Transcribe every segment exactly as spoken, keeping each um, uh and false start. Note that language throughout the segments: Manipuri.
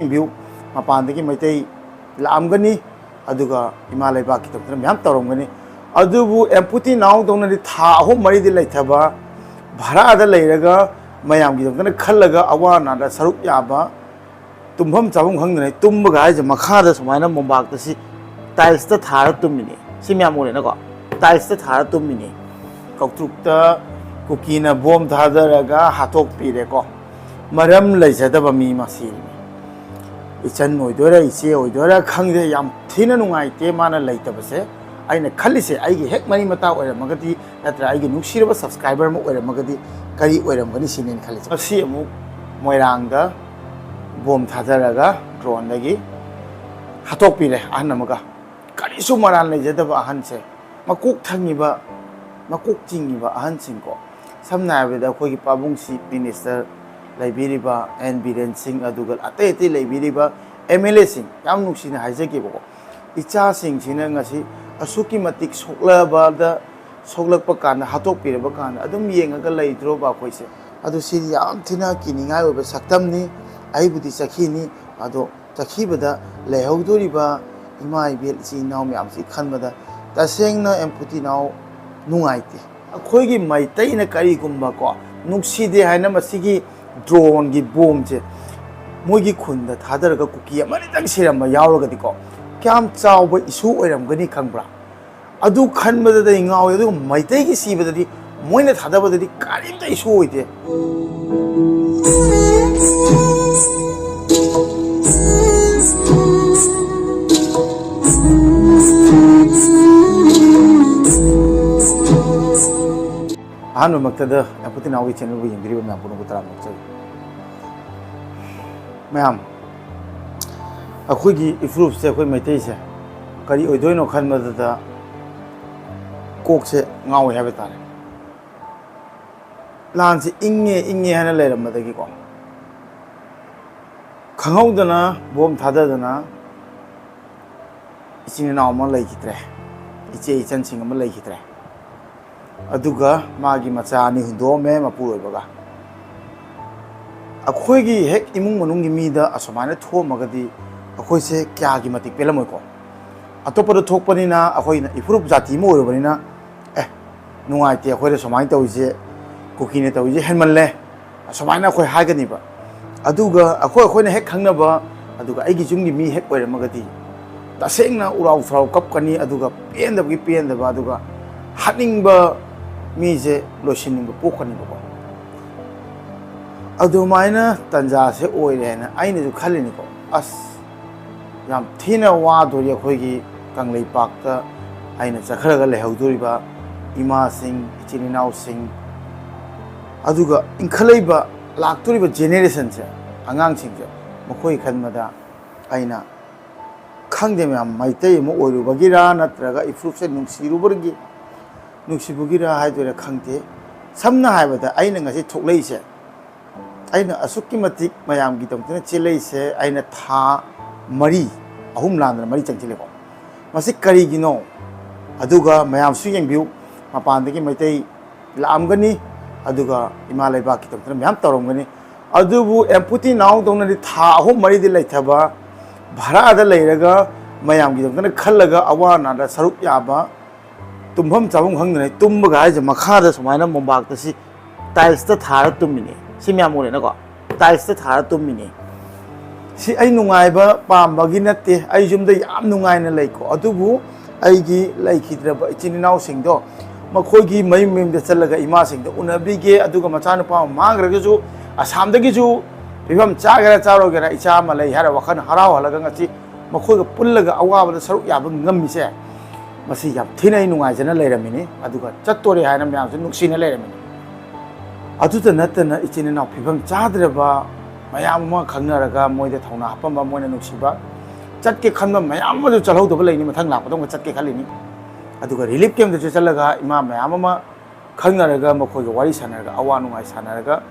ꯌꯦꯡꯕꯤꯌꯨ, ꯃꯄꯥꯟꯗꯒꯤ ꯃꯩꯇꯩ ꯂꯥꯛꯑꯝꯒꯅꯤ, ꯑꯗꯨꯒ ꯏꯃꯥ ꯂꯩꯕꯥꯛꯀꯤꯗꯃꯛꯇꯅ ꯃꯌꯥꯝ ꯇꯧꯔꯝꯒꯅꯤ꯫ ꯑꯗꯨꯕꯨ ꯑꯦꯝꯄꯨꯇꯤ ꯅꯥꯎꯗꯧꯅꯗꯤ ꯊꯥ ꯑꯍꯨꯝ ꯃꯔꯤꯗꯤ ꯂꯩꯊꯕ, ꯚꯔꯥꯗ ꯂꯩꯔꯒ ꯃꯌꯥꯝꯒꯤꯗꯃꯛꯇꯅ ꯈꯜꯂꯒ ꯑꯋꯥ ꯑꯅꯥꯗ ꯁꯔꯨꯛ ꯌꯥꯕ, ꯇꯨꯝꯐꯝ ꯆꯥꯐꯝ ꯈꯪꯗꯅ ꯇꯨꯝꯕꯒ ꯍꯥꯏꯁꯦ, ꯃꯈꯥꯗ ꯁꯨꯃꯥꯏꯅ ꯃꯣꯝꯄꯥꯛꯇ ꯁꯤ ꯇꯥꯏꯜꯁꯇ ꯊꯥꯔ ꯇꯨꯝꯃꯤꯅꯤ꯫ ꯁꯤ ꯃꯌꯥꯝ ꯎꯔꯦꯅꯀꯣ, ꯇꯥꯏꯜꯁꯇ ꯊꯥꯔ ꯇꯨꯝꯃꯤꯅꯤ꯫ ꯀꯧꯇ꯭ꯔꯨꯛꯇ ꯀꯨꯀꯤꯅ ꯕꯣꯝ ꯊꯥꯗꯔꯒ ꯍꯥꯠꯇꯣꯛꯄꯤꯔꯦꯀꯣ꯫ ꯃꯔꯝ ꯂꯩꯖꯗꯕ ꯃꯤ ꯃꯁꯤꯅꯤ꯫ ꯏꯆꯟ ꯑꯣꯏꯗꯣꯏꯔꯥ, ꯏꯆꯦ ꯑꯣꯏꯗꯣꯏꯔꯥ ꯈꯪꯗꯦ, ꯌꯥꯝ ꯊꯤꯅ ꯅꯨꯡꯉꯥꯏꯇꯦ ꯃꯥꯅ ꯂꯩꯇꯕꯁꯦ꯫ ꯑꯩꯅ ꯈꯜꯂꯤꯁꯦ, ꯑꯩꯒꯤ ꯍꯦꯛ ꯃꯔꯤ ꯃꯇꯥ ꯑꯣꯏꯔꯝꯃꯒꯗꯤ, ꯅꯠꯇ꯭ꯔ ꯑꯩꯒꯤ ꯅꯨꯡꯁꯤꯔꯕ ꯁꯕꯁꯀ꯭ꯔꯥꯏꯕꯔ ꯑꯃ ꯑꯣꯏꯔꯝꯃꯒꯗꯤ, ꯀꯔꯤ ꯑꯣꯏꯔꯝꯒꯅꯤ ꯁꯤꯅꯦꯅ ꯈꯜꯂꯤꯁꯦ꯫ ꯉꯁꯤ ꯑꯃꯨꯛ ꯃꯣꯏꯔꯥꯡꯗ ꯕꯣꯝ ꯊꯥꯗꯔꯒ ꯗ꯭ꯔꯣꯟꯗꯒꯤ ꯍꯥꯠꯇꯣꯛꯄꯤꯔꯦ ꯑꯍꯟ ꯑꯃꯒ꯫ ꯀꯔꯤꯁꯨ ꯃꯔꯥꯜ ꯂꯩꯖꯗꯕ ꯑꯍꯟꯁꯦ, ꯃꯀꯣꯛ ꯊꯪꯉꯤꯕ, ꯃꯀꯣꯛ ꯆꯤꯡꯉꯤꯕ ꯑꯍꯟꯁꯤꯡꯀꯣ, ꯁꯝꯅ ꯍꯥꯏꯔꯕꯗ ꯑꯩꯈꯣꯏꯒꯤ ꯄꯥꯕꯨꯡ ꯆꯤꯐ ꯃꯤꯅꯤꯁꯇꯔ ꯂꯩꯕꯤꯔꯤꯕ ꯑꯦꯟ ꯕꯤꯔꯦꯟ ꯁꯤꯡ, ꯑꯗꯨꯒ ꯑꯇꯩ ꯑꯇꯩ ꯂꯩꯕꯤꯔꯤꯕ ꯑꯦꯝ ꯑꯦꯜ ꯑꯦꯁꯤꯡ, ꯌꯥꯝ ꯅꯨꯡꯁꯤꯅ ꯍꯥꯏꯖꯒꯦꯕꯀꯣ, ꯏꯆꯥꯁꯤꯡꯁꯤꯅ ꯉꯁꯤ ꯑꯁꯨꯛꯀꯤ ꯃꯇꯤꯛ ꯁꯣꯛꯂꯕꯗ, ꯁꯣꯛꯂꯛꯄ ꯀꯥꯟꯗ, ꯍꯥꯠꯇꯣꯛꯄꯤꯔꯕ ꯀꯥꯟꯗ ꯑꯗꯨꯝ ꯌꯦꯡꯉꯒ ꯂꯩꯗ꯭ꯔꯣꯕ ꯑꯩꯈꯣꯏꯁꯦ? ꯑꯗꯨ ꯁꯤꯗꯤ ꯌꯥꯝ ꯊꯤꯅ ꯀꯤꯅꯤꯡꯉꯥꯏ ꯑꯣꯏꯕ ꯁꯛꯇꯝꯅꯤ꯫ ꯑꯩꯕꯨꯗꯤ ꯆꯠꯈꯤꯅꯤ, ꯑꯗꯣ ꯆꯠꯈꯤꯕꯗ ꯂꯩꯍꯧꯗꯣꯔꯤꯕ ꯏꯃꯥ ꯏꯕꯦꯜ ꯏꯆꯤꯟ ꯏꯅꯥꯎ ꯃꯌꯥꯝꯁꯤ ꯈꯟꯕꯗ ꯇꯁꯦꯡꯅ ꯑꯦꯝꯄꯨꯇꯤ ꯅꯥꯎ ꯅꯨꯡꯉꯥꯏꯇꯦ꯫ ꯑꯩꯈꯣꯏꯒꯤ ꯃꯩꯇꯩꯅ ꯀꯔꯤꯒꯨꯝꯕ ꯀꯣ, ꯅꯨꯡꯁꯤꯗꯦ ꯍꯥꯏꯅ ꯃꯁꯤꯒꯤ ꯗ꯭ꯔꯣꯟꯒꯤ ꯕꯣꯝꯁꯦ ꯃꯣꯏꯒꯤ ꯈꯨꯟꯗ ꯊꯥꯗꯔꯒ ꯀꯨꯀꯤ ꯑꯃꯅꯤꯇꯪ ꯁꯤꯔꯝꯕ ꯌꯥꯎꯔꯒꯗꯤꯀꯣ, ꯀꯌꯥꯝ ꯆꯥꯎꯕ ꯏꯁꯨ ꯑꯣꯏꯔꯝꯒꯅꯤ ꯈꯪꯕ꯭ꯔꯥ? ꯑꯗꯨ ꯈꯟꯕꯗꯗꯤ ꯑꯩ ꯉꯥꯎꯏ꯫ ꯑꯗꯨꯒ ꯃꯩꯇꯩꯒꯤ ꯁꯤꯕꯗꯗꯤ, ꯃꯣꯏꯅ ꯊꯥꯗꯕꯗꯗꯤ ꯀꯔꯤꯝꯇ ꯏꯁꯨ ꯑꯣꯏꯗꯦ꯫ ꯑꯍꯥꯟꯕꯃꯛꯇꯗ ꯑꯦꯝꯄꯨꯇꯤ ꯅꯥꯎꯒꯤ ꯆꯦꯅꯦꯜꯕꯨ ꯌꯦꯡꯕꯤꯔꯤꯕ ꯃꯌꯥꯝ ꯄꯨꯝꯅꯃꯛꯄꯨ ꯇꯔꯥꯝꯅ ꯑꯣꯛꯆꯔꯤ꯫ ꯃꯌꯥꯝ, ꯑꯩꯈꯣꯏꯒꯤ ꯏꯐꯨꯔꯨꯞꯁꯦ, ꯑꯩꯈꯣꯏ ꯃꯩꯇꯩꯁꯦ ꯀꯔꯤ ꯑꯣꯏꯗꯣꯏꯅꯣ ꯈꯟꯕꯗꯨꯗ ꯀꯣꯛꯁꯦ ꯉꯥꯎꯋꯦ ꯍꯥꯏꯕ ꯇꯥꯔꯦ꯫ ꯂꯥꯟꯁꯦ ꯏꯪꯉꯦ ꯏꯪꯉꯦ ꯍꯥꯏꯅ ꯂꯩꯔꯝꯕꯗꯒꯤꯀꯣ, ꯈꯪꯍꯧꯗꯅ ꯕꯣꯝ ꯊꯥꯗꯗꯅ ꯏꯆꯤꯟ ꯏꯅꯥꯎ ꯑꯃ ꯂꯩꯈꯤꯗ꯭ꯔꯦ, ꯏꯆꯦ ꯏꯆꯟꯁꯤꯡ ꯑꯃ ꯂꯩꯈꯤꯗ꯭ꯔꯦ꯫ ꯑꯗꯨꯒ ꯃꯥꯒꯤ ꯃꯆꯥ ꯑꯅꯤ ꯍꯨꯟꯗꯣꯛꯑꯝꯃꯦ ꯃꯄꯨꯔꯣꯏꯕꯒ꯫ ꯑꯩꯈꯣꯏꯒꯤ ꯍꯦꯛ ꯏꯃꯨꯡ ꯃꯅꯨꯡꯒꯤ ꯃꯤꯗ ꯑꯁꯨꯃꯥꯏꯅ ꯊꯣꯛꯑꯝꯃꯒꯗꯤ ꯑꯩꯈꯣꯏꯁꯦ ꯀꯌꯥꯒꯤ ꯃꯇꯤꯛ ꯄꯦꯜꯂꯝꯃꯣꯏꯀꯣ꯫ ꯑꯇꯣꯞꯄꯗ ꯊꯣꯛꯄꯅꯤꯅ ꯑꯩꯈꯣꯏꯅ ꯏꯐꯨꯔꯨꯞ ꯖꯥꯇꯤ ꯑꯃ ꯑꯣꯏꯔꯨꯕꯅꯤꯅ, ꯑꯦ, ꯅꯨꯡꯉꯥꯏꯇꯦ, ꯑꯩꯈꯣꯏꯗ ꯁꯨꯃꯥꯏꯅ ꯇꯧꯔꯤꯁꯦ, ꯀꯨꯀꯤꯅ ꯇꯧꯔꯤꯁꯦ ꯍꯦꯟꯃꯜꯂꯦ, ꯑꯁꯨꯃꯥꯏꯅ ꯑꯩꯈꯣꯏ ꯍꯥꯏꯒꯅꯤꯕ꯫ ꯑꯗꯨꯒ ꯑꯩꯈꯣꯏ, ꯑꯩꯈꯣꯏꯅ ꯍꯦꯛ ꯈꯪꯅꯕ, ꯑꯗꯨꯒ ꯑꯩꯒꯤ ꯌꯨꯝꯒꯤ ꯃꯤ ꯍꯦꯛ ꯑꯣꯏꯔꯝꯃꯒꯗꯤ, ꯇꯁꯦꯡꯅ ꯎꯔꯥꯎ ꯊꯔꯥꯎ ꯀꯞꯀꯅꯤ, ꯑꯗꯨꯒ ꯄꯦꯟꯗꯕꯒꯤ ꯄꯦꯟꯗꯕ, ꯑꯗꯨꯒ ꯍꯥꯠꯅꯤꯡꯕ, ꯃꯤꯁꯦ ꯂꯣꯏꯁꯤꯟꯅꯤꯡꯕ ꯄꯣꯛꯀꯅꯤꯕꯀꯣ꯫ ꯑꯗꯨꯃꯥꯏꯅ ꯇꯟꯖꯥꯁꯦ ꯑꯣꯏꯔꯦ ꯍꯥꯏꯅ ꯑꯩꯅꯁꯨ ꯈꯜꯂꯤꯅꯤꯀꯣ꯫ ꯑꯁ, ꯌꯥꯝ ꯊꯤꯅ ꯋꯥꯗꯣꯔꯤ ꯑꯩꯈꯣꯏꯒꯤ ꯀꯪꯂꯩꯄꯥꯛꯇ ꯑꯩꯅ ꯆꯠꯈ꯭ꯔꯒ ꯂꯩꯍꯧꯗꯣꯔꯤꯕ ꯏꯃꯥꯁꯤꯡ, ꯏꯆꯤꯟ ꯏꯅꯥꯎꯁꯤꯡ, ꯑꯗꯨꯒ ꯏꯟꯈꯠꯂꯛꯏꯕ, ꯂꯥꯛꯇꯣꯔꯤꯕ ꯖꯦꯅꯦꯔꯦꯁꯟꯁꯦ, ꯑꯉꯥꯡꯁꯤꯡꯁꯦ, ꯃꯈꯣꯏ ꯈꯟꯕꯗ ꯑꯩꯅ ꯈꯪꯗꯦ ꯃꯌꯥꯝ, ꯃꯩꯇꯩ ꯑꯃ ꯑꯣꯏꯔꯨꯕꯒꯤꯔꯥ ꯅꯠꯇ꯭ꯔꯒ ꯏꯐꯨꯔꯨꯞꯁꯦ ꯅꯨꯡꯁꯤꯔꯨꯕꯒꯤ, ꯅꯨꯡꯁꯤꯕꯒꯤꯔꯥ ꯍꯥꯏꯗꯣꯏꯔꯥ ꯈꯪꯗꯦ꯫ ꯁꯝꯅ ꯍꯥꯏꯔꯕꯗ ꯑꯩꯅ ꯉꯁꯤ ꯊꯣꯛꯂꯛꯏꯁꯦ, ꯑꯩꯅ ꯑꯁꯨꯛꯀꯤ ꯃꯇꯤꯛ ꯃꯌꯥꯝꯒꯤꯗꯃꯛꯇꯅ ꯆꯦꯜꯂꯛꯏꯁꯦ, ꯑꯩꯅ ꯊꯥ ꯃꯔꯤ, ꯑꯍꯨꯝ ꯂꯥꯟꯗꯅ ꯃꯔꯤ ꯆꯪꯁꯤꯜꯂꯦꯀꯣ꯫ ꯃꯁꯤ ꯀꯔꯤꯒꯤꯅꯣ? ꯑꯗꯨꯒ ꯃꯌꯥꯝꯁꯨ ꯌꯦꯡꯕꯤꯌꯨ, ꯃꯄꯥꯟꯗꯒꯤ ꯃꯩꯇꯩ ꯂꯥꯛꯑꯝꯒꯅꯤ, ꯑꯗꯨꯒ ꯏꯃꯥ ꯂꯩꯕꯥꯛꯀꯤꯗꯃꯛꯇꯅ ꯃꯌꯥꯝ ꯇꯧꯔꯝꯒꯅꯤ꯫ ꯑꯗꯨꯕꯨ ꯑꯦꯝꯄꯨꯇꯤ ꯅꯥꯎꯗꯧꯅꯗꯤ ꯊꯥ ꯑꯍꯨꯝ ꯃꯔꯤꯗꯤ ꯂꯩꯊꯕ, ꯚꯔꯥꯗ ꯂꯩꯔꯒ ꯃꯌꯥꯝꯒꯤꯗꯃꯛꯇꯅ ꯈꯜꯂꯒ ꯑꯋꯥ ꯑꯅꯥꯗ ꯁꯔꯨꯛ ꯌꯥꯕ, ꯇꯨꯝꯐꯝ ꯆꯥꯐꯝ ꯈꯪꯗꯅ ꯇꯨꯝꯕꯒ ꯍꯥꯏꯁꯦ, ꯃꯈꯥꯗ ꯁꯨꯃꯥꯏꯅ ꯃꯣꯝꯄꯥꯛꯇ ꯁꯤ ꯇꯥꯏꯜꯁꯇ ꯊꯥꯔ ꯇꯨꯝꯃꯤꯅꯦ꯫ ꯁꯤ ꯃꯌꯥꯝ ꯎꯔꯦꯅꯀꯣ, ꯇꯥꯏꯜꯁꯇ ꯊꯥꯔ ꯇꯨꯝꯃꯤꯅꯦ꯫ ꯁꯤ ꯑꯩ ꯅꯨꯡꯉꯥꯏꯕ ꯄꯥꯝꯕꯒꯤ ꯅꯠꯇꯦ, ꯑꯩ ꯌꯨꯝꯗ ꯌꯥꯝ ꯅꯨꯡꯉꯥꯏꯅ ꯂꯩꯀꯣ꯫ ꯑꯗꯨꯕꯨ ꯑꯩꯒꯤ ꯂꯩꯈꯤꯗ꯭ꯔꯕ ꯏꯆꯤꯟ ꯏꯅꯥꯎꯁꯤꯡꯗꯣ, ꯃꯈꯣꯏꯒꯤ ꯃꯌꯨꯝ ꯃꯌꯨꯝꯗ ꯆꯠꯂꯒ ꯏꯃꯥꯁꯤꯡꯗ ꯎꯅꯕꯤꯒꯦ, ꯑꯗꯨꯒ ꯃꯆꯥꯅꯨꯄꯥ ꯑꯃ ꯃꯥꯡꯈ꯭ꯔꯒꯁꯨ ꯑꯁꯥꯝꯗꯒꯤꯁꯨ ꯐꯤꯕꯝ ꯆꯥꯒꯦꯔꯥ ꯆꯥꯔꯣꯏꯒꯦꯔꯥ, ꯏꯆꯥ ꯑꯃ ꯂꯩ ꯍꯥꯏꯔ ꯋꯥꯈꯜ ꯍꯔꯥꯎꯍꯜꯂꯒ ꯉꯁꯤ ꯃꯈꯣꯏꯒ ꯄꯨꯜꯂꯒ ꯑꯋꯥꯕꯗ ꯁꯔꯨꯛ ꯌꯥꯕ ꯉꯝꯃꯤꯁꯦ, ꯃꯁꯤ ꯌꯥꯝ ꯊꯤꯅ ꯑꯩ ꯅꯨꯡꯉꯥꯏꯖꯅ ꯂꯩꯔꯝꯃꯤꯅꯤ꯫ ꯑꯗꯨꯒ ꯆꯠꯇꯣꯔꯦ ꯍꯥꯏꯅ ꯃꯌꯥꯝꯁꯨ ꯅꯨꯡꯁꯤꯅ ꯂꯩꯔꯝꯃꯤꯅꯤ꯫ ꯑꯗꯨꯇ ꯅꯠꯇꯅ ꯏꯆꯤꯟ ꯏꯅꯥꯎ ꯐꯤꯕꯝ ꯆꯥꯗ꯭ꯔꯕ ꯃꯌꯥꯝ ꯑꯃ ꯈꯪꯅꯔꯒ ꯃꯣꯏꯗ ꯊꯧꯅꯥ ꯍꯥꯞꯄꯝꯕ, ꯃꯣꯏꯅ ꯅꯨꯡꯁꯤꯕ, ꯆꯠꯀꯦ ꯈꯟꯕ ꯃꯌꯥꯝ ꯑꯃꯁꯨ ꯆꯠꯍꯧꯗꯕ ꯂꯩꯅꯤ, ꯃꯊꯪ ꯂꯥꯛꯄꯗ ꯑꯃꯨꯛꯀ ꯆꯠꯀꯦ ꯈꯜꯂꯤꯅꯤ꯫ ꯑꯗꯨꯒ ꯔꯤꯂꯤꯐ ꯀꯦꯝꯞꯇꯁꯨ ꯆꯠꯂꯒ ꯏꯃꯥ ꯃꯌꯥꯝ ꯑꯃ ꯈꯪꯅꯔꯒ ꯃꯈꯣꯏꯒ ꯋꯥꯔꯤ ꯁꯥꯟꯅꯔꯒ ꯑꯋꯥ ꯅꯨꯡꯉꯥꯏ ꯁꯥꯟꯅꯔꯒ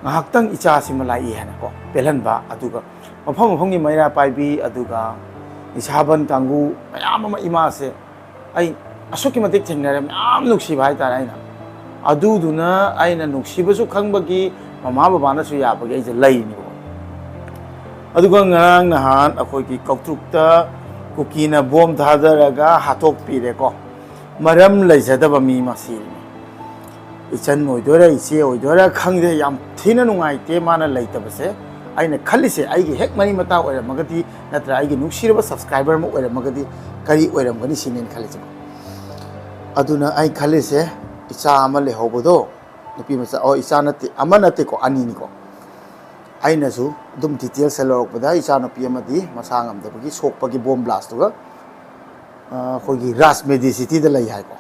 ꯉꯥꯏꯍꯥꯛꯇꯪ ꯏꯆꯥꯁꯤꯃ ꯂꯥꯛꯏ ꯍꯥꯏꯅꯀꯣ ꯄꯦꯜꯍꯟꯕ, ꯑꯗꯨꯒ ꯃꯐꯝ ꯃꯐꯝꯒꯤ ꯃꯩꯔꯥ ꯄꯥꯏꯕꯤ, ꯑꯗꯨꯒ ꯅꯤꯁꯥꯕꯟ ꯀꯥꯡꯕꯨ ꯃꯌꯥꯝ ꯑꯃ ꯏꯃꯥꯁꯦ ꯑꯩ ꯑꯁꯨꯛꯀꯤ ꯃꯇꯤꯛ ꯊꯦꯡꯅꯔꯦ, ꯃꯌꯥꯝ ꯅꯨꯡꯁꯤꯕ ꯍꯥꯏꯇꯥꯔꯦ꯫ ꯑꯩꯅ ꯑꯗꯨꯗꯨꯅ ꯑꯩꯅ ꯅꯨꯡꯁꯤꯕꯁꯨ ꯈꯪꯕꯒꯤ ꯃꯃꯥ ꯕꯕꯥꯅꯁꯨ ꯌꯥꯕꯒꯤ ꯑꯩꯁꯦ ꯂꯩꯅꯦꯕ꯫ ꯑꯗꯨꯒ ꯉꯔꯥꯡ ꯅꯍꯥꯟ ꯑꯩꯈꯣꯏꯒꯤ ꯀꯧꯇ꯭ꯔꯨꯛꯇ ꯀꯨꯀꯤꯅ ꯕꯣꯝ ꯊꯥꯗꯔꯒ ꯍꯥꯠꯇꯣꯛꯄꯤꯔꯦꯀꯣ꯫ ꯃꯔꯝ ꯂꯩꯖꯗꯕ ꯃꯤ ꯑꯃ ꯁꯤꯔꯤꯅꯤ꯫ ꯏꯆꯟ ꯑꯣꯏꯗꯣꯏꯔꯥ, ꯏꯆꯦ ꯑꯣꯏꯗꯣꯏꯔꯥ ꯈꯪꯗꯦ, ꯌꯥꯝ ꯊꯤꯅ ꯅꯨꯡꯉꯥꯏꯇꯦ ꯃꯥꯅ ꯂꯩꯇꯕꯁꯦ꯫ ꯑꯩꯅ ꯈꯜꯂꯤꯁꯦ, ꯑꯩꯒꯤ ꯍꯦꯛ ꯃꯔꯤ ꯃꯇꯥ ꯑꯣꯏꯔꯝꯃꯒꯗꯤ, ꯅꯠꯇ꯭ꯔ ꯑꯩꯒꯤ ꯅꯨꯡꯁꯤꯔꯕ subscriber ꯑꯃ ꯑꯣꯏꯔꯝꯃꯒꯗꯤ ꯀꯔꯤ ꯑꯣꯏꯔꯝꯒꯅꯤ ꯁꯤꯅꯦꯅ ꯈꯜꯂꯤꯁꯦꯀꯣ꯫ ꯑꯗꯨꯅ ꯑꯩ ꯈꯜꯂꯤꯁꯦ, ꯏꯆꯥ ꯑꯃ ꯂꯩꯍꯧꯕꯗꯣ, ꯅꯨꯄꯤ ꯃꯆꯥ, ꯑꯣ, ꯏꯆꯥ ꯅꯠꯇꯦ, ꯑꯃ ꯅꯠꯇꯦꯀꯣ, ꯑꯅꯤꯅꯤꯀꯣ꯫ ꯑꯩꯅꯁꯨ ꯑꯗꯨꯝ details ꯂꯧꯔꯛꯄꯗ, ꯏꯆꯥꯅꯨꯄꯤ ꯑꯃꯗꯤ ꯃꯁꯥ ꯉꯝꯗꯕꯒꯤ ꯁꯣꯛꯄꯒꯤ ꯕꯣꯝ blastꯇꯨꯒ, ꯑ, ꯑꯩꯈꯣꯏꯒꯤ ꯔꯥꯖ ꯃꯦꯗꯤꯁꯤꯇꯤꯗ ꯂꯩ ꯍꯥꯏꯀꯣ꯫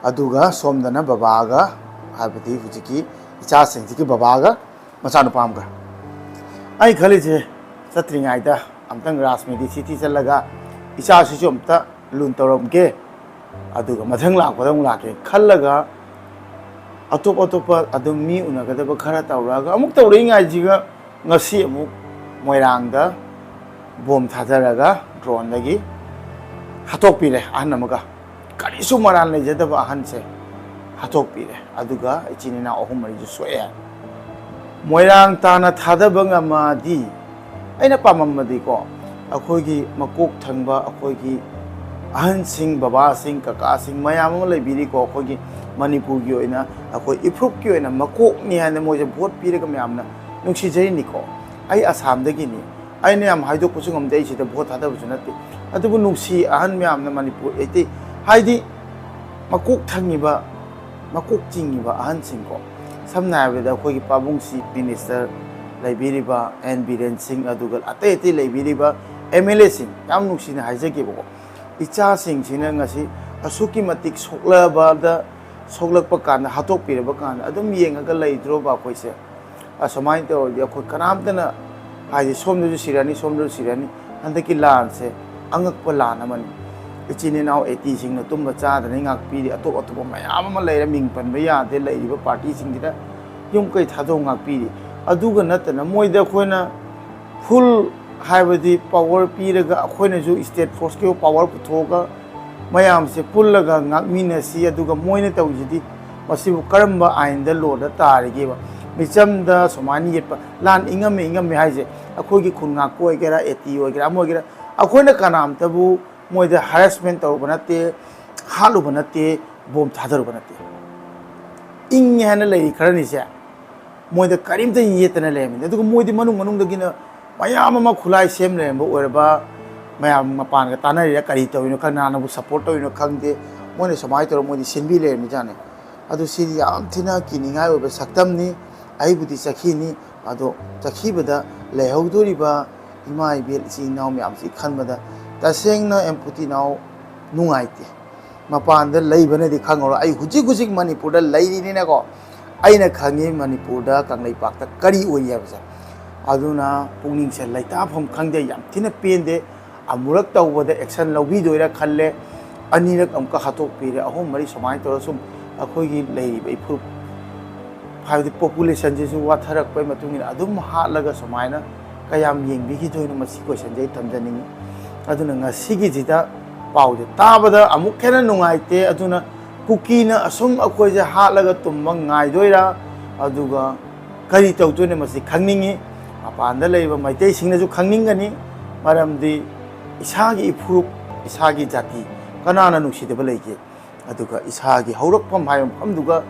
ꯑꯗꯨꯒ ꯁꯣꯝꯗꯅ ꯕꯕꯥꯒ, ꯍꯥꯏꯕꯗꯤ ꯍꯧꯖꯤꯛꯀꯤ ꯏꯆꯥꯁꯤꯡꯁꯤꯒꯤ ꯕꯕꯥꯒ ꯃꯆꯥꯅꯨꯄꯥ ꯑꯃꯒ꯫ ꯑꯩ ꯈꯜꯂꯤꯁꯦ, ꯆꯠꯇ꯭ꯔꯤꯉꯩꯗ ꯑꯝꯇꯪ ꯔꯥꯖ ꯃꯦꯗꯤꯁꯤꯇꯤ ꯆꯠꯂꯒ ꯏꯆꯥꯁꯤꯁꯨ ꯑꯝꯇ ꯂꯨꯟ ꯇꯧꯔꯝꯒꯦ, ꯑꯗꯨꯒ ꯃꯊꯪ ꯂꯥꯛꯄꯗ ꯑꯃꯨꯛ ꯂꯥꯛꯀꯦ ꯈꯜꯂꯒ, ꯑꯇꯣꯞ ꯑꯇꯣꯞꯄ ꯑꯗꯨꯝ ꯃꯤ ꯎꯅꯒꯗꯕ ꯈꯔ ꯇꯧꯔꯒ, ꯑꯃꯨꯛ ꯇꯧꯔꯛꯏꯉꯥꯏꯁꯤꯒ ꯉꯁꯤ ꯑꯃꯨꯛ ꯃꯣꯏꯔꯥꯡꯗ ꯕꯣꯝ ꯊꯥꯗꯔꯒ droneꯗꯒꯤ ꯍꯥꯠꯇꯣꯛꯄꯤꯔꯦ ꯑꯍꯟ ꯑꯃꯒ꯫ ꯀꯔꯤꯁꯨ ꯃꯔꯥꯜ ꯂꯩꯖꯗꯕ ꯑꯍꯟꯁꯦ ꯍꯥꯠꯇꯣꯛꯄꯤꯔꯦ, ꯑꯗꯨꯒ ꯏꯆꯤꯟ ꯏꯅꯥꯎ ꯑꯍꯨꯝ ꯃꯔꯤꯁꯨ ꯁꯣꯛꯑꯦ꯫ ꯃꯣꯏꯔꯥꯡ ꯇꯥꯅ ꯊꯥꯗꯕ ꯉꯝꯃꯗꯤ, ꯑꯩꯅ ꯄꯥꯝꯃꯝꯕꯗꯤꯀꯣ, ꯑꯩꯈꯣꯏꯒꯤ ꯃꯀꯣꯛ ꯊꯪꯕ, ꯑꯩꯈꯣꯏꯒꯤ ꯑꯍꯟꯁꯤꯡ, ꯕꯕꯥꯁꯤꯡ, ꯀꯀꯥꯁꯤꯡ ꯃꯌꯥꯝ ꯑꯃ ꯂꯩꯕꯤꯔꯤꯀꯣ, ꯑꯩꯈꯣꯏꯒꯤ ꯃꯅꯤꯄꯨꯔꯒꯤ ꯑꯣꯏꯅ, ꯑꯩꯈꯣꯏ ꯏꯐ꯭ꯔꯨꯞꯀꯤ ꯑꯣꯏꯅ ꯃꯀꯣꯛꯅꯤ ꯍꯥꯏꯅ ꯃꯣꯏꯁꯦ ꯚꯣꯠ ꯄꯤꯔꯒ ꯃꯌꯥꯝꯅ ꯅꯨꯡꯁꯤꯖꯔꯤꯅꯤꯀꯣ꯫ ꯑꯩ ꯑꯁꯥꯝꯗꯒꯤꯅꯤ, ꯑꯩꯅ ꯌꯥꯝ ꯍꯥꯏꯗꯣꯛꯄꯁꯨ ꯉꯝꯗꯦ, ꯑꯩ ꯁꯤꯗ ꯚꯣꯠ ꯊꯥꯗꯕꯁꯨ ꯅꯠꯇꯦ꯫ ꯑꯗꯨꯕꯨ ꯅꯨꯡꯁꯤ ꯑꯍꯟ ꯃꯌꯥꯝꯅ ꯃꯅꯤꯄꯨꯔ ꯑꯩꯇꯩ, ꯍꯥꯏꯗꯤ ꯃꯀꯣꯛ ꯊꯪꯉꯤꯕ, ꯃꯀꯣꯛ ꯆꯤꯡꯉꯤꯕ ꯑꯍꯟꯁꯤꯡꯀꯣ, ꯁꯝꯅ ꯍꯥꯏꯔꯕꯗ ꯑꯩꯈꯣꯏꯒꯤ ꯄꯥꯕꯨꯡ ꯆꯤꯐ ꯃꯤꯅꯤꯁꯇꯔ ꯂꯩꯕꯤꯔꯤꯕ ꯑꯦꯟ ꯕꯤꯔꯦꯟ ꯁꯤꯡ, ꯑꯗꯨꯒ ꯑꯇꯩ ꯑꯇꯩ ꯂꯩꯕꯤꯔꯤꯕ ꯑꯦꯝ ꯑꯦꯜ ꯑꯦꯁꯤꯡ, ꯌꯥꯝ ꯅꯨꯡꯁꯤꯅ ꯍꯥꯏꯖꯒꯦꯕꯀꯣ, ꯏꯆꯥꯁꯤꯡꯁꯤꯅ ꯉꯁꯤ ꯑꯁꯨꯛꯀꯤ ꯃꯇꯤꯛ ꯁꯣꯛꯂꯕꯗ, ꯁꯣꯛꯂꯛꯄ ꯀꯥꯟꯗ, ꯍꯥꯠꯇꯣꯛꯄꯤꯔꯕ ꯀꯥꯟꯗ ꯑꯗꯨꯝ ꯌꯦꯡꯉꯒ ꯂꯩꯗ꯭ꯔꯣꯕ ꯑꯩꯈꯣꯏꯁꯦ? ꯑꯁꯨꯃꯥꯏꯅ ꯇꯧꯔꯗꯤ ꯑꯩꯈꯣꯏ ꯀꯅꯥꯝꯇꯅ, ꯍꯥꯏꯗꯤ, ꯁꯣꯝꯗꯁꯨ ꯁꯤꯔꯅꯤ, ꯁꯣꯝꯗꯁꯨ ꯁꯤꯔꯅꯤ꯫ ꯍꯟꯗꯛꯀꯤ ꯂꯥꯟꯁꯦ ꯑꯉꯛꯄ ꯂꯥꯟ ꯑꯃꯅꯤ꯫ ꯏꯆꯤꯟ ꯏꯅꯥꯎ ꯑꯩꯇꯤꯁꯤꯡꯅ ꯇꯨꯝꯕ ꯆꯥꯗꯅ ꯉꯥꯛꯄꯤꯔꯤ, ꯑꯇꯣꯞ ꯑꯇꯣꯞꯄ ꯃꯌꯥꯝ ꯑꯃ ꯂꯩꯔꯦ, ꯃꯤꯡ ꯄꯟꯕ ꯌꯥꯗꯦ, ꯂꯩꯔꯤꯕ ꯄꯥꯔꯇꯤꯁꯤꯡꯁꯤꯗ ꯌꯨꯝ ꯀꯩ ꯊꯥꯗꯣꯛ ꯉꯥꯛꯄꯤꯔꯤ꯫ ꯑꯗꯨꯒ ꯅꯠꯇꯅ ꯃꯣꯏꯗ ꯑꯩꯈꯣꯏꯅ ꯐꯨꯜ, ꯍꯥꯏꯕꯗꯤ ꯄꯥꯋꯔ ꯄꯤꯔꯒ, ꯑꯩꯈꯣꯏꯅꯁꯨ ꯁ꯭ꯇꯦꯠ ꯐꯣꯔꯁꯀꯤ ꯄꯥꯋꯔ ꯄꯨꯊꯣꯛꯑꯒ ꯃꯌꯥꯝꯁꯦ ꯄꯨꯜꯂꯒ ꯉꯥꯛꯃꯤꯟꯅꯁꯤ꯫ ꯑꯗꯨꯒ ꯃꯣꯏꯅ ꯇꯧꯔꯤꯁꯤꯗꯤ, ꯃꯁꯤꯕꯨ ꯀꯔꯝꯕ ꯑꯥꯏꯟꯗ, ꯂꯣꯗ ꯇꯥꯔꯤꯒꯦꯕ? ꯃꯤꯆꯝꯗ ꯁꯨꯃꯥꯏꯅ ꯌꯦꯠꯄ, ꯂꯥꯟ ꯏꯪꯉꯝꯃꯦ ꯏꯪꯉꯝꯃꯦ ꯍꯥꯏꯁꯦ, ꯑꯩꯈꯣꯏꯒꯤ ꯈꯨꯟ ꯉꯥꯛꯄ ꯑꯣꯏꯒꯦꯔꯥ, ꯑꯦ ꯇꯤ ꯑꯣꯏꯒꯦꯔꯥ, ꯑꯃ ꯑꯣꯏꯒꯦꯔꯥ, ꯑꯩꯈꯣꯏꯅ ꯀꯅꯥꯝꯇꯕꯨ ꯃꯣꯏꯗ ꯍꯔꯦꯁꯃꯦꯟ ꯇꯧꯔꯨꯕ ꯅꯠꯇꯦ, ꯍꯥꯠꯂꯨꯕ ꯅꯠꯇꯦ, ꯕꯣꯝ ꯊꯥꯗꯔꯨꯕ ꯅꯠꯇꯦ꯫ ꯏꯪꯉꯦ ꯍꯥꯏꯅ ꯂꯩꯔꯤ ꯈꯔꯅꯤꯁꯦ ꯃꯣꯏꯗ ꯀꯔꯤꯝꯇ ꯌꯦꯠꯇꯅ ꯂꯩꯔꯝꯃꯤꯅꯦ꯫ ꯑꯗꯨꯒ ꯃꯣꯏꯗꯤ ꯃꯅꯨꯡ ꯃꯅꯨꯡꯗꯒꯤꯅ ꯃꯌꯥꯝ ꯑꯃ ꯈꯨꯠꯂꯥꯏ ꯁꯦꯝ ꯂꯩꯔꯝꯕ ꯑꯣꯏꯔꯕ, ꯃꯌꯥꯝ ꯃꯄꯥꯟꯒ ꯇꯥꯟꯅꯔꯤꯔꯥ ꯀꯔꯤ ꯇꯧꯔꯤꯅꯣ, ꯀꯅꯥꯅꯕꯨ ꯁꯞꯄꯣꯔꯠ ꯇꯧꯔꯤꯅꯣ ꯈꯪꯗꯦ, ꯃꯣꯏꯅ ꯁꯨꯃꯥꯏꯅ ꯇꯧꯔ ꯃꯣꯏꯗꯤ ꯁꯤꯟꯕꯤ ꯂꯩꯔꯝꯃꯤꯖꯥꯠꯅꯤ꯫ ꯑꯗꯨ ꯁꯤꯗꯤ ꯌꯥꯝ ꯊꯤꯅ ꯀꯤꯅꯤꯡꯉꯥꯏ ꯑꯣꯏꯕ ꯁꯛꯇꯝꯅꯤ꯫ ꯑꯩꯕꯨꯗꯤ ꯆꯠꯈꯤꯅꯤ, ꯑꯗꯣ ꯆꯠꯈꯤꯕꯗ ꯂꯩꯍꯧꯗꯣꯔꯤꯕ ꯏꯃꯥ ꯏꯕꯦꯜ ꯏꯆꯤꯟ ꯏꯅꯥꯎ ꯃꯌꯥꯝꯁꯤ ꯈꯟꯕꯗ ꯇꯁꯦꯡꯅ ꯑꯦꯝꯄꯨꯇꯤ ꯅꯥꯎ ꯅꯨꯡꯉꯥꯏꯇꯦ꯫ ꯃꯄꯥꯟꯗ ꯂꯩꯕꯅꯗꯤ ꯈꯪꯉꯔꯣꯏ꯫ ꯑꯩ ꯍꯧꯖꯤꯛ ꯍꯧꯖꯤꯛ ꯃꯅꯤꯄꯨꯔꯗ ꯂꯩꯔꯤꯅꯤꯅꯀꯣ, ꯑꯩꯅ ꯈꯪꯉꯤ ꯃꯅꯤꯄꯨꯔꯗ ꯀꯪꯂꯩꯄꯥꯛꯇ ꯀꯔꯤ ꯑꯣꯏꯔꯤ ꯍꯥꯏꯕꯁꯦ꯫ ꯑꯗꯨꯅ ꯄꯨꯛꯅꯤꯡꯁꯦ ꯂꯩꯇꯥꯐꯝ ꯈꯪꯗꯦ, ꯌꯥꯝ ꯊꯤꯅ ꯄꯦꯟꯗꯦ꯫ ꯑꯃꯨꯔꯛ ꯇꯧꯕꯗ ꯑꯦꯛꯁꯟ ꯂꯧꯕꯤꯗꯣꯏꯔꯥ ꯈꯜꯂꯦ, ꯑꯅꯤꯔꯛ ꯑꯃꯨꯛꯀ ꯍꯥꯠꯇꯣꯛꯄꯤꯔꯦ, ꯑꯍꯨꯝ ꯃꯔꯤ ꯁꯨꯃꯥꯏꯅ ꯇꯧꯔꯒ ꯁꯨꯝ ꯑꯩꯈꯣꯏꯒꯤ ꯂꯩꯔꯤꯕ ꯏꯐꯨꯔꯨꯞ, ꯍꯥꯏꯕꯗꯤ ꯄꯣꯄꯨꯂꯦꯁꯟꯁꯤꯁꯨ ꯋꯥꯊꯔꯛꯄꯒꯤ ꯃꯇꯨꯡ ꯏꯟꯅ ꯑꯗꯨꯝ ꯍꯥꯠꯂꯒ ꯁꯨꯃꯥꯏꯅ ꯀꯌꯥꯝ ꯌꯦꯡꯕꯤꯈꯤꯗꯣꯏꯅꯣ, ꯃꯁꯤ ꯀꯣꯏꯁꯟꯁꯦ ꯑꯩ ꯊꯝꯖꯅꯤꯡꯉꯤ꯫ ꯑꯗꯨꯅ ꯉꯁꯤꯒꯤꯁꯤꯗ ꯄꯥꯎꯁꯦ ꯇꯥꯕꯗ ꯑꯃꯨꯛ ꯍꯦꯟꯅ ꯅꯨꯡꯉꯥꯏꯇꯦ꯫ ꯑꯗꯨꯅ ꯀꯨꯀꯤꯅ ꯑꯁꯨꯝ ꯑꯩꯈꯣꯏꯁꯦ ꯍꯥꯠꯂꯒ ꯇꯨꯝꯕ ꯉꯥꯏꯗꯣꯏꯔꯥ, ꯑꯗꯨꯒ ꯀꯔꯤ ꯇꯧꯗꯣꯏꯅꯣ, ꯃꯁꯤ ꯈꯪꯅꯤꯡꯉꯤ꯫ ꯃꯄꯥꯟꯗ ꯂꯩꯔꯤꯕ ꯃꯩꯇꯩꯁꯤꯡꯅꯁꯨ ꯈꯪꯅꯤꯡꯒꯅꯤ, ꯃꯔꯝꯗꯤ ꯏꯁꯥꯒꯤ ꯏꯐꯨꯔꯨꯞ, ꯏꯁꯥꯒꯤ ꯖꯥꯇꯤ ꯀꯅꯥꯅ ꯅꯨꯡꯁꯤꯗꯕ ꯂꯩꯒꯦ? ꯑꯗꯨꯒ ꯏꯁꯥꯒꯤ ꯍꯧꯔꯛꯐꯝ ꯍꯥꯏꯕ ꯃꯐꯝꯗꯨꯒ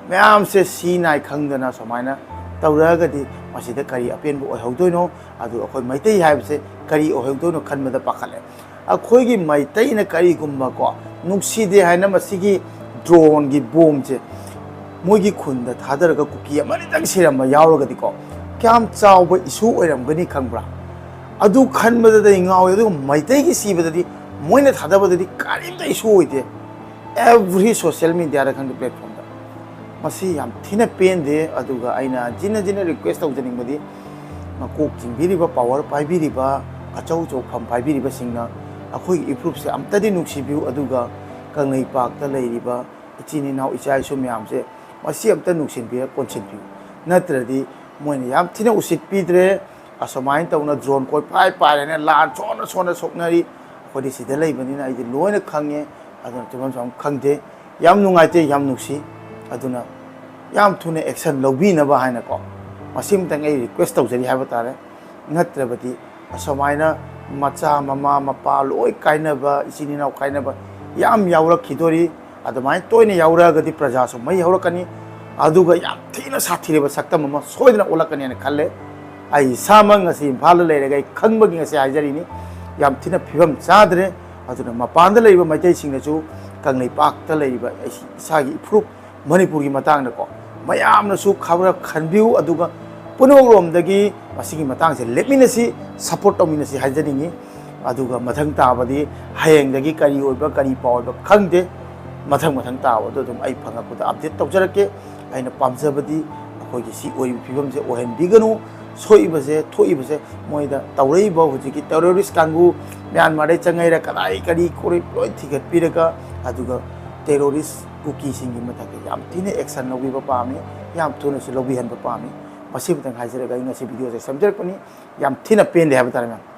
ꯃꯌꯥꯝꯁꯦ ꯁꯤ ꯅꯥꯏ ꯈꯪꯗꯅ ꯁꯨꯃꯥꯏꯅ ꯇꯧꯔꯛꯑꯒꯗꯤ ꯃꯁꯤꯗ ꯀꯔꯤ ꯑꯄꯦꯟꯕ ꯑꯣꯏꯍꯧꯗꯣꯏꯅꯣ? ꯑꯗꯨꯒ ꯑꯩꯈꯣꯏ ꯃꯩꯇꯩ ꯍꯥꯏꯕꯁꯦ ꯀꯔꯤ ꯑꯣꯏꯍꯧꯗꯣꯏꯅꯣ ꯈꯟꯕꯗ ꯄꯥꯈꯠꯂꯦ꯫ ꯑꯩꯈꯣꯏꯒꯤ ꯃꯩꯇꯩꯅ ꯀꯔꯤꯒꯨꯝꯕꯀꯣ ꯅꯨꯡꯁꯤꯗꯦ ꯍꯥꯏꯅ ꯃꯁꯤꯒꯤ ꯗ꯭ꯔꯣꯟꯒꯤ ꯕꯣꯝꯁꯦ ꯃꯣꯏꯒꯤ ꯈꯨꯟꯗ ꯊꯥꯗꯔꯒ ꯀꯨꯀꯤ ꯑꯃꯅꯤꯇꯪ ꯁꯤꯔꯝꯕ ꯌꯥꯎꯔꯒꯗꯤꯀꯣ, ꯀꯌꯥꯝ ꯆꯥꯎꯕ ꯏꯁꯨ ꯑꯣꯏꯔꯝꯒꯅꯤ ꯈꯪꯕ꯭ꯔꯥ? ꯑꯗꯨ ꯈꯟꯕꯗꯗꯤ ꯉꯥꯎꯋꯦ꯫ ꯑꯗꯨꯒ ꯃꯩꯇꯩꯒꯤ ꯁꯤꯕꯗꯗꯤ, ꯃꯣꯏꯅ ꯊꯥꯗꯕꯗꯗꯤ ꯀꯔꯤꯝꯇ ꯏꯁꯨ ꯑꯣꯏꯗꯦ꯫ ꯑꯦꯚ꯭ꯔꯤ ꯁꯣꯁꯤꯌꯦꯜ ꯃꯦꯗꯤꯌꯥꯗ ꯈꯪꯗꯦ, ꯄ꯭ꯂꯦꯠꯐꯣꯝꯗ꯫ ꯃꯁꯤ ꯌꯥꯝ ꯊꯤꯅ ꯄꯦꯟꯗꯦ꯫ ꯑꯗꯨꯒ ꯑꯩꯅ ꯍꯟꯖꯤꯟ ꯍꯟꯖꯤꯟꯅ ꯔꯤꯀ꯭ꯋꯦꯁ ꯇꯧꯖꯅꯤꯡꯕꯗꯤ, ꯃꯀꯣꯛ ꯆꯤꯡꯕꯤꯔꯤꯕ, ꯄꯥꯋꯔ ꯄꯥꯏꯕꯤꯔꯤꯕ, ꯑꯆꯧ ꯑꯆꯧꯕ ꯐꯝ ꯄꯥꯏꯕꯤꯔꯤꯕꯁꯤꯡꯅ ꯑꯩꯈꯣꯏꯒꯤ ꯏꯐꯨꯔꯨꯞꯁꯦ ꯑꯝꯇꯗꯤ ꯅꯨꯡꯁꯤꯕꯤꯌꯨ꯫ ꯑꯗꯨꯒ ꯀꯪꯂꯩꯄꯥꯛꯇ ꯂꯩꯔꯤꯕ ꯏꯆꯤꯟ ꯏꯅꯥꯎ, ꯏꯆꯥ ꯏꯁꯨ ꯃꯌꯥꯝꯁꯦ ꯃꯁꯤ ꯑꯝꯇ ꯅꯨꯡꯁꯤꯟꯕꯤꯔ ꯀꯣꯟꯁꯤꯟꯕꯤꯌꯨ꯫ ꯅꯠꯇ꯭ꯔꯗꯤ ꯃꯣꯏꯅ ꯌꯥꯝ ꯊꯤꯅ ꯎꯁꯤꯠꯄꯤꯗ꯭ꯔꯦ꯫ ꯑꯁꯨꯃꯥꯏꯅ ꯇꯧꯅ ꯗ꯭ꯔꯣꯟ ꯀꯣꯏꯄꯥꯏ ꯄꯥꯏꯔꯦꯅ ꯂꯥꯟ ꯁꯣꯟꯅ ꯁꯣꯟꯅ ꯁꯣꯛꯅꯔꯤ꯫ ꯑꯩꯈꯣꯏꯗꯤ ꯁꯤꯗ ꯂꯩꯕꯅꯤꯅ ꯑꯩꯗꯤ ꯂꯣꯏꯅ ꯈꯪꯉꯦ꯫ ꯑꯗꯨꯅ ꯆꯨꯝꯐꯝ ꯆꯥꯐꯝ ꯈꯪꯗꯦ꯫ ꯌꯥꯝ ꯅꯨꯡꯉꯥꯏꯇꯦ, ꯌꯥꯝ ꯅꯨꯡꯁꯤ꯫ ꯑꯗꯨꯅ ꯌꯥꯝ ꯊꯨꯅ action ꯂꯧꯕꯤꯅꯕ ꯍꯥꯏꯅꯀꯣ, ꯃꯁꯤꯃꯇꯪ ꯑꯩ request ꯇꯧꯖꯔꯤ ꯍꯥꯏꯕ ꯇꯥꯔꯦ꯫ ꯅꯠꯇ꯭ꯔꯕꯗꯤ ꯑꯁꯨꯃꯥꯏꯅ ꯃꯆꯥ, ꯃꯃꯥ ꯃꯄꯥ ꯂꯣꯏ ꯀꯥꯏꯅꯕ, ꯏꯆꯤꯟ ꯏꯅꯥꯎ ꯀꯥꯏꯅꯕ ꯌꯥꯝ ꯌꯥꯎꯔꯛꯈꯤꯗꯣꯔꯤ꯫ ꯑꯗꯨꯃꯥꯏꯅ ꯇꯣꯏꯅ ꯌꯥꯎꯔꯛꯑꯒꯗꯤ ꯄ꯭ꯔꯖꯥꯁꯨ ꯃꯩ ꯍꯧꯔꯛꯀꯅꯤ, ꯑꯗꯨꯒ ꯌꯥꯝ ꯊꯤꯅ ꯁꯥꯊꯤꯔꯕ ꯁꯛꯇꯝ ꯑꯃ ꯁꯣꯏꯗꯅ ꯑꯣꯜꯂꯛꯀꯅꯤ ꯍꯥꯏꯅ ꯈꯜꯂꯦ꯫ ꯑꯩ ꯏꯁꯥꯃꯛ ꯉꯁꯤ ꯏꯝꯐꯥꯜꯗ ꯂꯩꯔꯒ ꯑꯩ ꯈꯪꯕꯒꯤ ꯉꯁꯤ ꯍꯥꯏꯖꯔꯤꯅꯤ꯫ ꯌꯥꯝ ꯊꯤꯅ ꯐꯤꯕꯝ ꯆꯥꯗ꯭ꯔꯦ꯫ ꯑꯗꯨꯅ ꯃꯄꯥꯟꯗ ꯂꯩꯔꯤꯕ ꯃꯩꯇꯩꯁꯤꯡꯅꯁꯨ ꯀꯪꯂꯩꯄꯥꯛꯇ ꯂꯩꯔꯤꯕ ꯑꯩ ꯏꯁꯥꯒꯤ ꯏꯐꯨꯔꯨꯞ ꯃꯅꯤꯄꯨꯔꯒꯤ ꯃꯇꯥꯡꯗꯀꯣ ꯃꯌꯥꯝꯅꯁꯨ ꯈꯔ ꯈꯟꯕꯤꯌꯨ, ꯑꯗꯨꯒ ꯄꯨꯝꯅꯃꯛꯂꯣꯝꯗꯒꯤ ꯃꯁꯤꯒꯤ ꯃꯇꯥꯡꯁꯦ ꯂꯦꯞꯃꯤꯟꯅꯁꯤ, support ꯇꯧꯃꯤꯟꯅꯁꯤ ꯍꯥꯏꯖꯅꯤꯡꯉꯤ꯫ ꯑꯗꯨꯒ ꯃꯊꯪ ꯇꯥꯕꯗꯤ ꯍꯌꯦꯡꯗꯒꯤ ꯀꯔꯤ ꯑꯣꯏꯕ, ꯀꯔꯤ ꯄꯥꯎ ꯑꯣꯏꯕ ꯈꯪꯗꯦ꯫ ꯃꯊꯪ ꯃꯊꯪ ꯇꯥꯕꯗꯣ ꯑꯗꯨꯝ ꯑꯩ ꯐꯪꯉꯛꯄꯗ update ꯇꯧꯖꯔꯛꯀꯦ꯫ ꯑꯩꯅ ꯄꯥꯝꯖꯕꯗꯤ ꯑꯩꯈꯣꯏꯒꯤ ꯁꯤ ꯑꯣꯏꯔꯤꯕ ꯐꯤꯕꯝꯁꯦ ꯑꯣꯏꯍꯟꯕꯤꯒꯅꯨ꯫ ꯁꯣꯛꯏꯕꯁꯦ, ꯊꯣꯛꯏꯕꯁꯦ ꯃꯣꯏꯗ ꯇꯧꯔꯛꯏꯕ ꯍꯧꯖꯤꯛꯀꯤ terrorist ꯀꯥꯡꯕꯨ ꯃ꯭ꯌꯥꯟꯃꯥꯔꯗꯩ ꯆꯪꯉꯛꯏꯔꯥ ꯀꯗꯥꯏ ꯀꯔꯤ ꯀꯣꯔꯤ ꯂꯣꯏ ꯊꯤꯒꯠꯄꯤꯔꯒ, ꯑꯗꯨꯒ terrorist ꯀꯨꯀꯤꯁꯤꯡꯒꯤ ꯃꯊꯛꯇ ꯌꯥꯝ ꯊꯤꯅ action ꯂꯧꯕꯤꯕ ꯄꯥꯝꯃꯤ, ꯌꯥꯝ ꯊꯨꯅꯁꯨ ꯂꯧꯕꯤꯍꯟꯕ ꯄꯥꯝꯃꯤ꯫ ꯃꯁꯤꯃꯇꯪ ꯍꯥꯏꯖꯔꯒ ꯑꯩ ꯉꯁꯤ video ꯁꯦ ꯁꯦꯝꯖꯔꯛꯄꯅꯤ꯫ ꯌꯥꯝ ꯊꯤꯅ ꯄꯦꯟꯗꯦ ꯍꯥꯏꯕ ꯇꯥꯔꯦ, ꯃꯌꯥꯝ꯫